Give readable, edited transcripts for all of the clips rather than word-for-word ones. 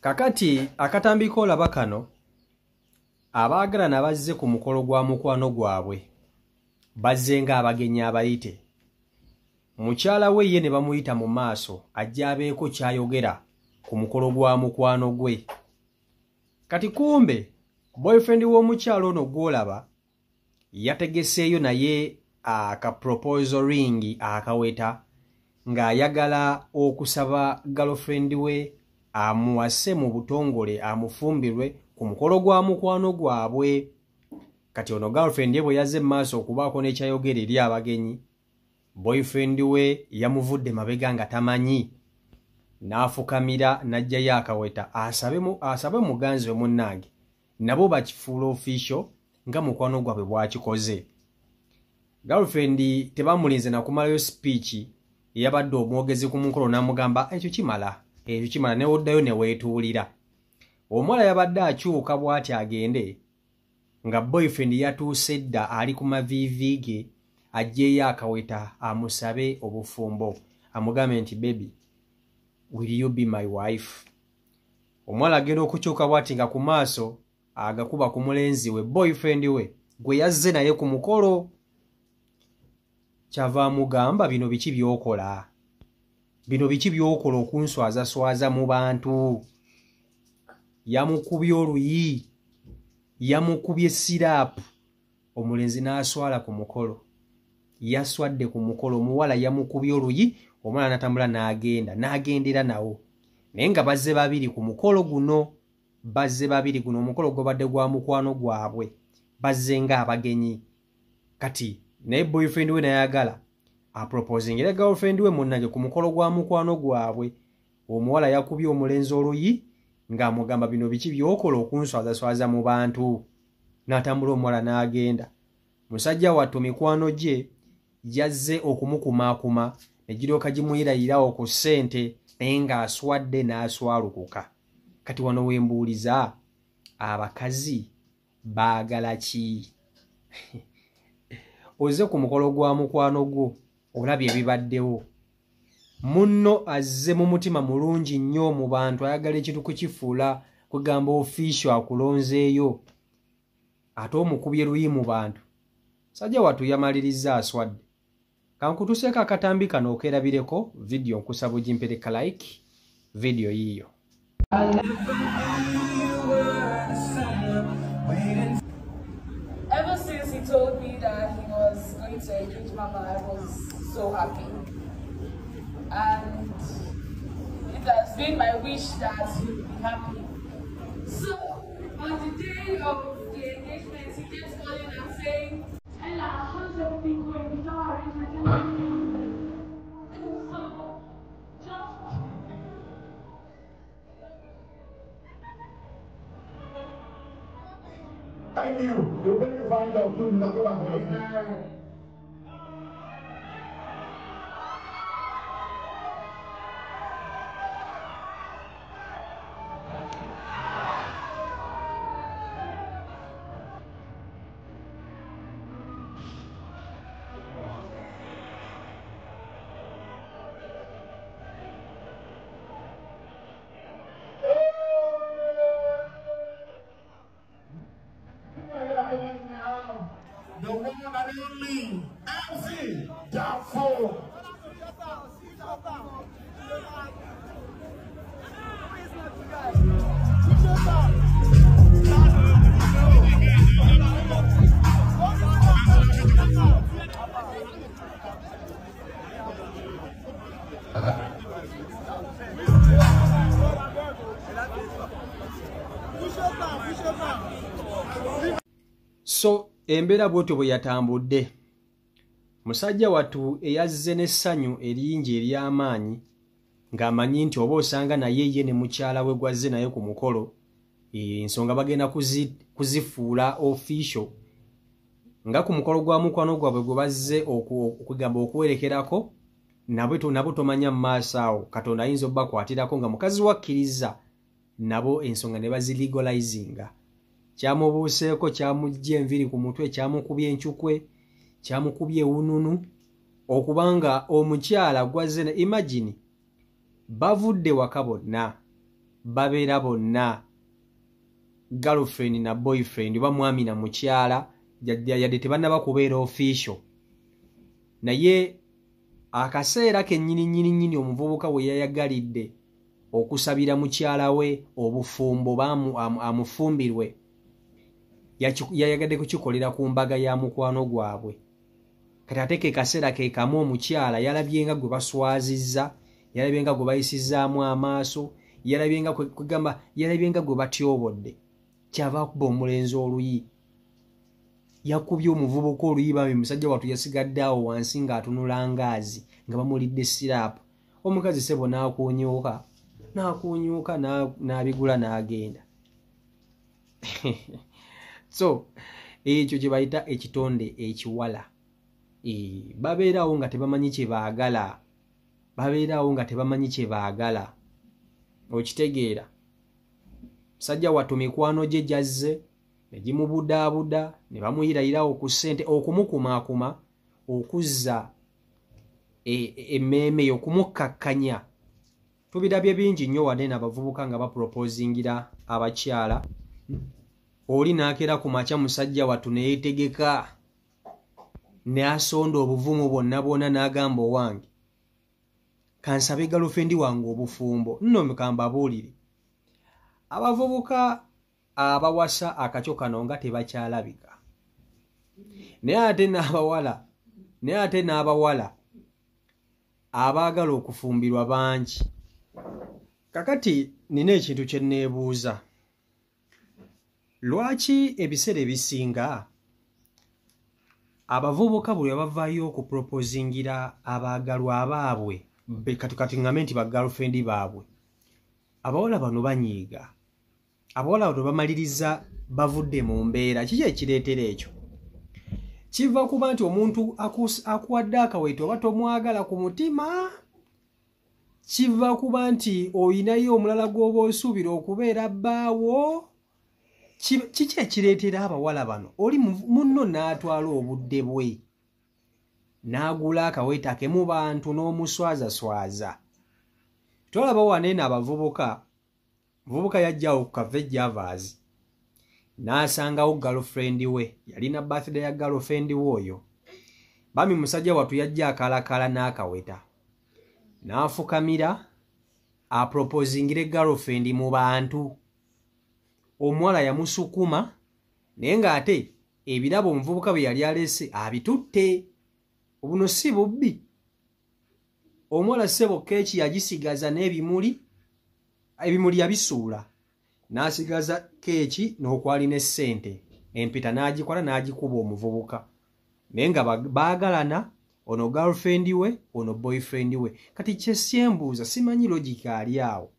Kakati akatambi k'olaba kano, abaagalana bazze ku mukolo gwa mukwano gwabwe, bazze ng'abagenyi abayite. Mukyala we ye ne bamuyita mu maaso ajje abeeko ky'ayogera ku mukolo gwa mukwano gwe. Kati kumbe boyfriend w'omukyala ono gw'olaba yategeseeyo naye aka proposal ring akaweta ng'ayagala okusaba girlfriend we amuwase mu butongole amufumbirwe ku mukolo gwa mukwano gwabwe. Kati ono girlfriend ye bwe yazze mu maaso okubaako n'ekyayogera eri abagenyi, boyfriend we yamuvudde mabega nga tamanyi, n'afukamira n'aggyayo akaweta asabe muganzi we munnange nabo bakifuula official nga mukwano gwabwe bw'akikoze. Girlfriend tebamulinze na kumalayo speech, eyabadde omwogezi ku mukolo n'amugamba ekyo kimala, ekyo kimala, ne woddayo ne weetuulira. Omuwala yabadde akyuka bw'ati agende nga boyfriend yatuuse dda ali ku maviivi ge aggyeyo akaweta amusabe obufumbo, amugambe nti baby, will you be my wife? Omuwala agenda okukyuka bw'ati nga ku maaso agakuba ku mulenzi we boyfriend we gwe yazze naye ku mukolo. Kyava amugamba bino biki by'okola? Bino biki by'okola okunswazaswaza mu bantu? Yamukubye oluyi, yamukubye siraapu, omulenzi n'aswala ku mukolo. Yaswadde ku mukolo, omuwala yamukubye oluyi, omwana n'atambula n'agenda, n'agendera nawo. Naye nga bazze babiri ku mukolo guno, bazze babiri guno omukolo gwabadde gwa mukwano gwabwe, bazze ng'abagenyi. Kati naye boyfriend we n'ayagala aproposingire girlfriend we munnange ku mukolo gwa mukwano gwabwe. Omuwala yakubye omulenzi oluyi ng'amugamba bino biki by'okola okunswazaswaza mu bantu? N'atambula omuwala n'agenda. Musajja wattu mikwano gye yazze okumukumaakuma ne giryoka gimuyirayirawo ku ssente, naye ng'aswadde n'aswalukuka. Kati wano we mbuuliza, abakazi baagala ki? Ozze ku mukolo gwa mukwano gwo, olabye ebibaddewo. Munno azze mu mutima mulungi nnyo mu bantu, ayagala ekintu kukifuula kugamba official akulonzeeyo, ate omukubye luyi mu bantu. Sajja wattu yamalirizza aswadde. Kankutuseeko akatambi kano okeerabireko, vidiyo nkusaba ogimpereka like, vidiyo yiiyo. Ever since he told me that he was going to engage Mama, I was so happy. And it has been my wish that he would be happy. So, on the day of the engagement, he kept calling and saying, Ella, how's everything going? With our arrangement? So, just... Thank you. You better find out soon. The one and only MC Dafo. So embeera bw'otyo bwe yatambudde. Musajja wattu eyazze n'essanyu eringi ery'amaanyi ng'amanyi nti oba osanga naye ye ne mukyala we gw'azze naye ku mukolo, ensonga bagenda kuzifuula official nga ku mukolo gwa mukwano gwabwe gwe bazze okugamba okuwerekerako, nabo tomanya mu maaso awo Katonda ayinza obbakwatirako nga mukazi wakkiriza nabo ensonga ne bazilegalizinga. Kyamubuuseeko, kyamuggya enviiri ku mutwe, kyamukubye encukwe, kyamukubye ewununu, okubanga omukyala gwazze. Imagine bavudde waka bonna, Babeera bonna girlfriend na boyfriend oba mwami na mukyala, yadde tebannaba kubeera official, naye akaseera kennyini nnyini nnyini omuvubuka we yayagalidde okusabira mukyala we obufumbo amufumbirwe, yayagadde kukikolera ku mbaga ya mukwano gwabwe. Kati ate ke kaseera ke kamu omukyala yalabye nga gwe baswazizza, yalabye nga gwe bayisizzaamu amaaso, yalabye nga kugamba, yalabye nga gwe batyobodde, kyava akuba omulenzi oluyi. Yakubye omuvubuka oluyi, bambi musajja wattu yasigadde awo wansi ng'atunula ngaazi nga bamulidde siraapu. Omukazi ssebo n'akuunyuuka n'akuunyuuka n'abigula n'agenda. So ekyo kye bayita ekitonde ekiwala. Babeerawo nga tebamanyi kye baagala, babeerawo nga tebamanyi kye baagala. Okitegeera? Musajja wattu mikwano gye gyazze ne gimubudaabuda ne bamuyirayirawo ku ssente okumukumaakuma, okuzza emmeeme, okumukkakkanya. Tubirabye bingi nnyo wadde abavubuka nga baproposingira abakyala. Oli n'akeera ku makya musajja wattu ne yeetegeka n'asonda obuvumu bwonna bwonna n'agamba, owange kansabe girlfriend wange obufumbo. Nno kambabuulire, abavubuka abawasa akakyo kano nga tebakyalabika, naye ate n'abawala, naye ate n'abawala abaagala okufumbirwa bangi. Kakati nina ekintu kye neebuuza, lwaki ebiseera ebisinga abavubuka buli bavaayo okuproposingira abaagalwa baabwe, kati ŋŋambe nti ba girlfriend baabwe, abawala bano banyiiga, abawala bano bamaliriza bavudde mu mbeera? Kiki ekireetera ekyo? Kiva kuba nti omuntu akuwadde akaweeta oba tomwagala ku mutima? Kiva kuba nti oyinayo omulala gw'oba osuubira okubeera bbaawo? Kiki ekireetera abawala bano oli munno n'atwala obudde bwe n'agula akaweeta ke mu bantu n'omuswazaswaza? Twalaba waneeno abavubuka, muvubuka yajjawo ku Cafe Javas n'asangawo girlfriend we, yalina birthday ya girlfriend we oyo. Bami musajja wattu yajja akalakala n'akaweta n'afukamira aproposingire girlfriend mu bantu. Omuwala yamusukuma, naye ng'ate ebirabo omuvubuka bwe yali alese abitutte. Obuno si bubbi. Omuwala ssebo keeki yagisigaza n'ebimuli, ebimuli yabisuula n'asigaza keeki n'okwali n'essente, empeta n'agikola n'agikuba omuvubuka. Naye nga baagalana, ono girlfriend we, ono boyfriend we. Kati kyesyembuuza, simanyi logic ali awo.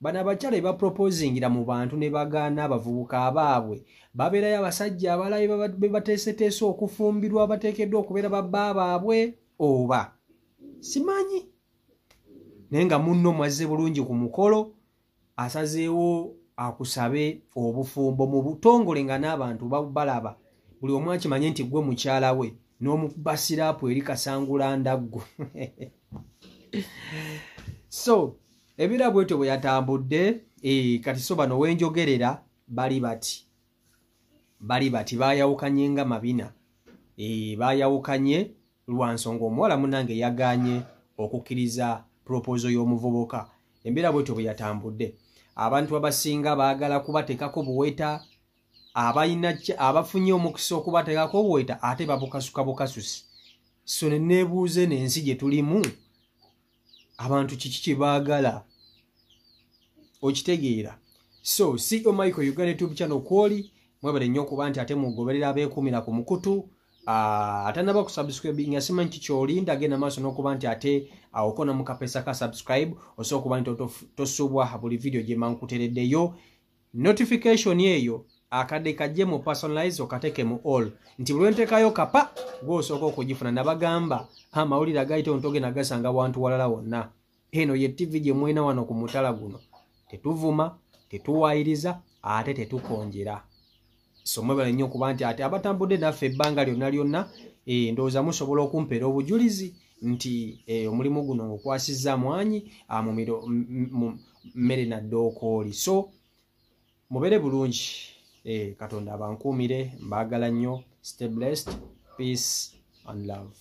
Bano abakyala be baproposingira mu bantu ne bagaana abavubuka abaabwe, babeerayo abasajja abalala be bateeseteese okufumbirwa, bateekeddwa okubeera babba baabwe oba simanyi. Naye nga munno mwazze bulungi ku mukolo, asazeewo akusabe obufumbo mu butongole nga n'abantu balaba, buli omu akimanye nti gwe mukyala we, n'omukuba siraapu eri kasangula ndaggu. So ebira bwetyo bwe yatambudde. Kati so bano wenjogerera bali bati bayawukanye nga mabina. Bayawukanye lwa nsonga omuwala munnange yagaanye okukkiriza proposal y'omuvubuka. Embeera bwetyo bwe yatambudde. Abantu abasinga baagala kubateekako buweta, abafunye omukisa okubateekako obuweta ate babukasuka bukasusi. So ne neebuuze n'ensi gye tulimu, abantu kiki kye baagala? Okitegeera? So CEO Michael Uganda YouTube channel kwoli, mwebale nnyo okuba nti ate mugoberera abeekuumira ku mukutu. Atanaba kusubscribe nga simanyi kiki olinda, genda maaso n'okuba nti ate okona mu kapesa ka subscribe, osobola okuba nti tosubwa buli video gye mankutereddeyo. Notification eyo akadde kajje mu personalize okateke mu all, nti buli lwenteekayo kapa gw'osooka okugifuna. Nabagamba amawulire agayita ontogenda gasanga wantu walala wonna. Eno ye TV gye mwena wano ku mutala guno. Tetuvuma, tetuwayiriza, ate tetukonjera. So mwebale nnyo okuba nti ate abatambudde naffe ebbanga lyonna lyonna, ndowooza musobola okumpeera obujulizi Nti omulimu guno ngukwasizza mwanyi amumiro mmere na ddookooli. So mubeere bulungi, Katonda abankuumire, mbaagala nnyo. Stay blessed, peace and love.